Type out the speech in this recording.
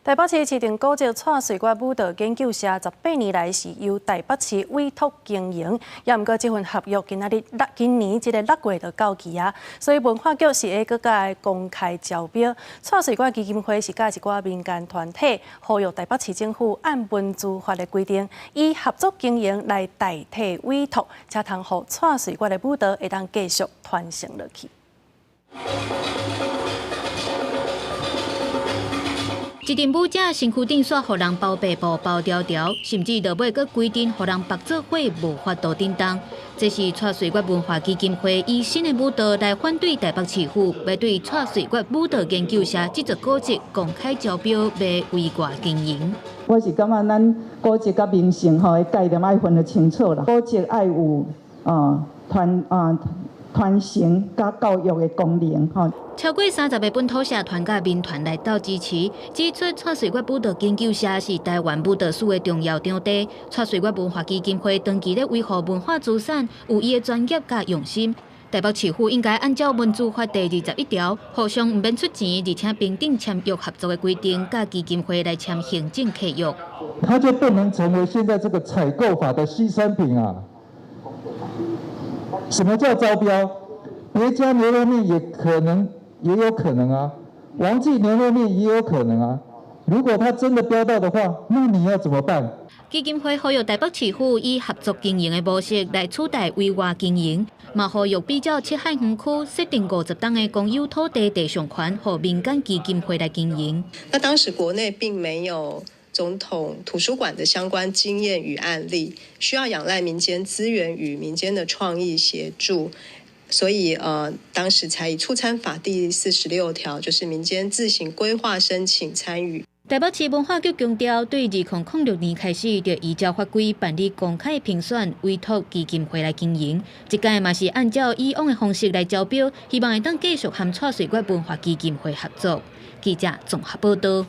台北市市定古蹟蔡瑞月舞蹈研究社18年來是由台北市委託經營，也毋過這份合約今仔日六今年這个6月就到期啊，所以文化局是會閣共公開招標。蔡瑞月基金會是佮一寡民間團體呼籲台北市政府按文資法的規定，以合作經營來代替委託，才通予蔡瑞月的舞蹈會當繼續傳承落去。一陣舞者身軀頂煞予人包白布包牢牢，甚至落尾閣規定予人縛做伙無法度振動。這是蔡瑞月文化基金會以新的舞蹈來反對台北市府，欲對蔡瑞月舞蹈研究社這座古蹟公開招標，欲委外經營。我是感覺咱古蹟佮民生吼的概念愛分得清楚啦，古蹟愛有啊傳啊傳承佮教育的功能吼。超過30個本土社團佮民團來鬥支持，指出蔡瑞月舞蹈研究社是台灣舞蹈史的重要場地。蔡瑞月文化基金會長期咧維護文化資產，有伊的專業佮用心。台北市府應該按照文資法第21條，互相毋免出錢，而且平等簽約合作的規定，佮基金會來簽行政契約。它就不能成為現在這個採購法的犧牲品啊！什麼叫招標？別家牛肉麵也可能。也有可能啊，王記牛肉麵也有可能啊。如果他真的標到的話，那你要怎麼辦？基金會呼籲台北市府以合作經營的模式來取代委外經營，嘛呼籲比照七海園區設定50棟的公有土地地上權，予民間基金會來經營。那當時國內並沒有總統圖書館的相關經驗與案例，需要仰賴民間資源與民間的創意協助。所以，當時才以促參法第46條，就是民間自行規劃申請參與。台北市文化局強調，對2006年開始，就依照法規辦理公開評選，委託基金會來經營。這屆嘛是按照以往的方式來招標，希望會當繼續和蔡瑞月文化基金會合作。記者綜合報道。